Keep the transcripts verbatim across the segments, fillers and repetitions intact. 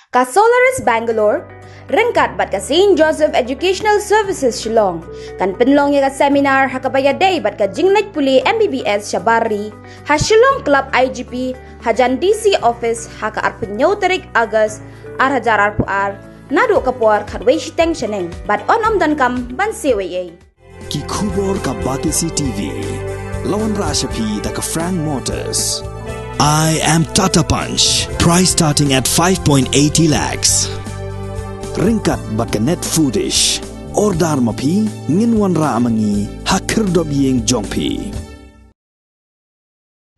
Ka Solaris Bangalore ryngkat bad ka Saint Joseph Educational Services Shillong kan pynlong ïa ka seminar ha kaba ïadei bad ka jingleit pule M B B S shabar ri ha Shillong Club I G P hajan D C Office ha ka arphew hynñiew tarik August ar hajar arphew ar naduh ka por khatwei shiteng shaneng bad yn ym donkam ban siew ei ei. Ki khubor ka Batesi T V. La wanrah sha phi da ka Frank Motors. I am Tata Punch. Price starting at five point eighty lakhs. Ryngkat bad ka Net Foodish. Order ma phi, ngin wanrah ma ngi ha khyrdop ïing jong phi.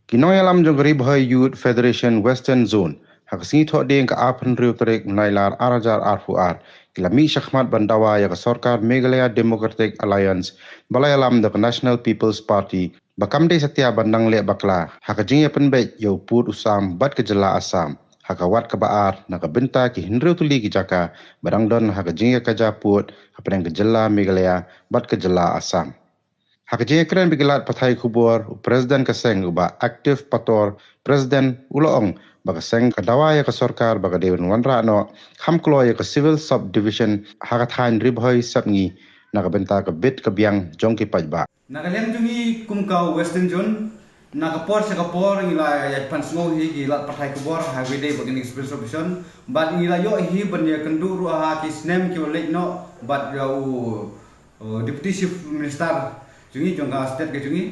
Ki nongïalam jong ka Ri Bhoi Youth Federation Western Zone ha ka sngi Thohdieng ka arphew hynriew tarik Nailar ar hajar arphew ar ki la mih shakhmat ban dawa ïa ka sorkar Meghalaya Democratic Alliance ba la ïalam da ka National People's Party ba kam dei satia ban nang leh bakla ha ka jingïapynbeit ïa u pud u sam bad ka jylla Assam ha ka wat kaba ar na ka bynta ki hynriew tylli ki jaka ba dang don ha ka jingïakajia pud hapdeng ka jylla Meghalaya bad ka jylla Assam. Ha ka jingïakren bad ki lad pathai khubor, u President ka seng u Bah Active Pator, President u la ong ba ka seng ka dawa ïa ka sorkar ba ka dei ban wanrah noh kham kloi ïa ka Civil Subdivision ha ka thaiñ Ri Bhoi Sepngi na ka bynta ka bit ka biang jong ki paidbah. Na ka liang jong ngi kum ka Western Zone, na ka por sha ka por ngi la ïa pan sngew hi ki lad pathai khubor ha kaba ïadei bad kane ka Civil Subdivision, bad ngi la ïoh hi ban ïakynduh ruh ha ki snem ki ba leit noh bad ïa u uh, Deputy Chief Minister jong ngi jong ka state ka jong ngi.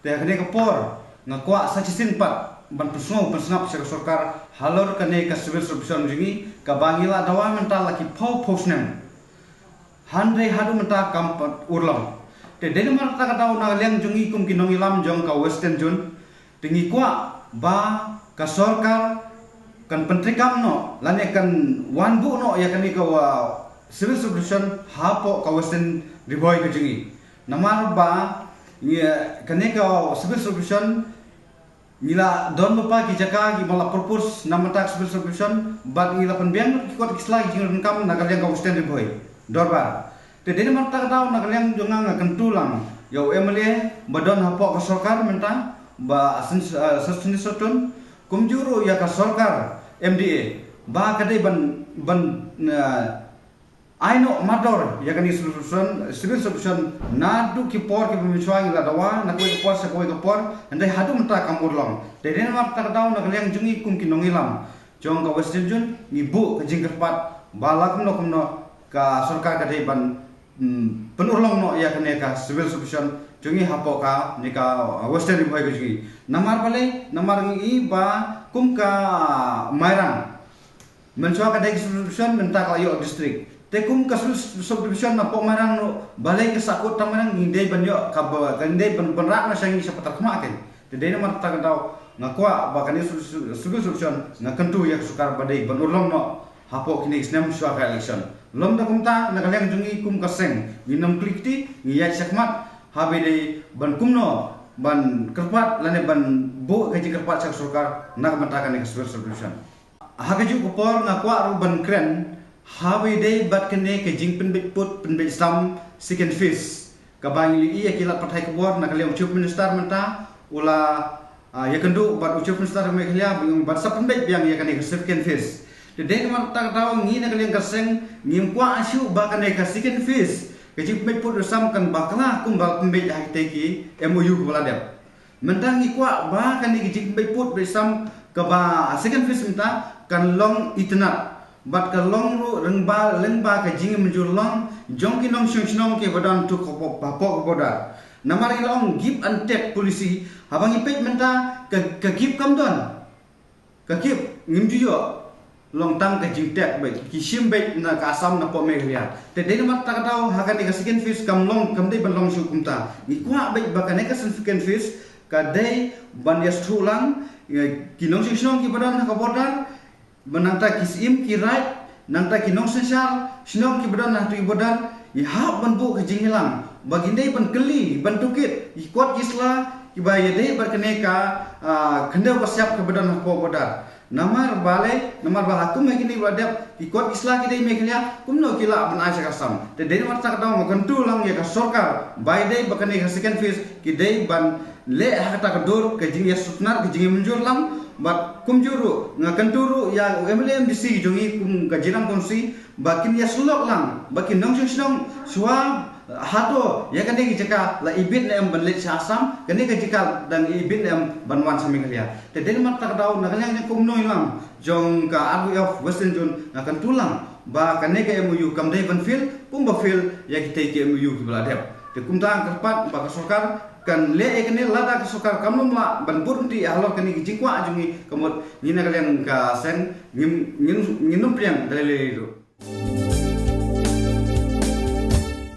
Te kane ka por nga kwah sa shisien pat ban pynsngew pynsngap sha ka sorkar halor kane ka Civil Subdivision jong ngi kaba ngi la dawa mynta la ki phew phew snem. Hynrei haduh mynta kam pat urlong. Te dei namar kata ka daw na liang jong ngi kum ki nongïalam jong ka Western Zone. Te ngi kwah ba ka sorkar kan pyntreikam noh lane kan wanbuh noh ïa kane ka, uh, Civil Subdivision hapoh ka Western Ri Bhoi ka jong ngi. Namar ba ngi, kane ka Civil Subdivision ngi la don bapher ki jaka kiba la propose na bynta ka Civil Subdivision bad ngi la pynbiang ki kot ki sla ki jingdonkam na ka liang ka Western Ri Bhoi Dorbar. Te dei namar kata ka daw na ka liang jong nga nga kyntu lang ïa u M L A ba don hapoh ka sorkar mynta, Bah Sosthenes Sohtun, kumjuh ruh ïa ka sorkar M D A ba ka dei ban, ban, uh, ai noh mardor ïa kane ka Civil Subdivision, Civil Subdivision naduh ki por kiba mynshuwa ngi la dawa na kawei ka por sha kawei ka por, hynrei haduh mynta kam urlong. Te dei namar kata ka daw na ka liang jong ngi kum ki nongïalam jong ka Western Zone ngi buh ka jingkyrpad ba la kumno kumno ka sorkar ka dei ban, mm, pynurlong noh ïa kane ka Civil Subdivision jong ngi hapoh kane ka, uh, Western Ri Bhoi ka jong ngi. Namar balei, namar ngi i ba kum ka Mairang mynshuwa ka dei ka Civil Subdivision mynta ka la ïoh district. Te kum ka Civil Subdivision napoh Mairang ruh balei ka sahkut tang Mairang ngi dei ban ïoh kaba, ka dei ban, ban rah noh sha ngi sha Patharkhmah kein. Te dei namar kata ka daw nga kwah ba kane Civil Subdivision nga kyntu ïa ka sorkar ba dei ban urlong noh hapoh kine ki snem shuwa ka election. Lymda kumta na ka liang jong ngi kum ka seng ngin ym kli kti, ngi ïaid shakhmat haba dei ban kumno ban kyrpad lane ban buh ka jingkyrpad sha ka sorkar na ka bynta kane ka Civil Subdivision. Ha kajuh ka por nga kwah ruh ban kren haba dei bad kane ka jingpynbeit pud pynbeit sam second phase. Kaba ngi la ïohi ïa ki lad pathai khubor na ka liang u Chief Minister mynta u la, ah, ïakynduh bad u Chief Minister ka Meghalaya ba ngin bad sa pynbeit biang ïa kane ka second phase. Te dei namar kata ka daw ngi na ka liang ka seng ngim kwah shuh ba kane ka second phase ka jingpynbeit pud beit sam kan bakla kumba la pynbeit ha kitei ki M O U kaba la dep. Mynta ngi kwah ba kane ka jingpynbeit pud beit sam kaba second phase mynta kan long itynnad. Bad ka long ruh lyngba, lyngba ka jingmynjur long jong ki nongshong shnong kiba don hapoh, hapoh ka border. Namar ngi la ong give and take policy, haba ngi peit mynta ka, ka give kam don. Ka give ngim ju ïoh, long tang ka jingtake beit, ki shim beit na ka Assam napoh Meghalaya. Te dei namar kata ka daw ha kane ka second phase kam long, kam dei ban long shuh kumta. Ngi kwah beit ba kane ka second phase ka dei ban ïasngewthuh lang ïa ki nongshong shnong kiba don ha ka border, ba nangta ki syiem ki raid, nangta ki nongsynshar shnong kiba don ha ki border, ngi hap ban buh ka jingïalang ba ngin dei ban kylli, ban tohkit ïa ki kot ki sla kiba ïadei bad kane ka, ah, khyndew ka shyiap kaba don hapoh border. Namar balei, namar ba ha kum ha kine ba la dep ki kot ki sla ki dei Meghalaya, kumno ki lah ban ai sha ka Assam. Te dei namar kata ka daw nga kyntu lang ïa ka sorkar ba ïadei bad kane ka second phase ki dei ban leh ha kata ka dur ka jingïasngewthuh ka jingmynjur lang Bad kumjuh ruh nga kyntu ruh ïa u MLA MDC jong ngi kum ka Jirang Council ba kin ïa sylok lang ba kin nongshong shnong shuwa hato ïa kane ka jaka la ibit ne em ban leit sha Assam, kane ka jaka dang ibit ne em ban wan sha Meghalaya. Te dei namar kata ka daw na ka liang jong kumno ïalam jong ka RYF Western Zone nga kyntu lang ba kane ka MOU kam dei ban fail kumba fail ïa kitei ki MOU kiba la dep. Te kumta nga kyrpad ba ka sorkar kan leh ïa kane, lada ka sorkar kam nym lah ban bud ryntih halor kane ka jingkwah jong ngi, ka mut ngi na ka liang ka seng ngin ngin ngin nym pdiang da lei lei ruh.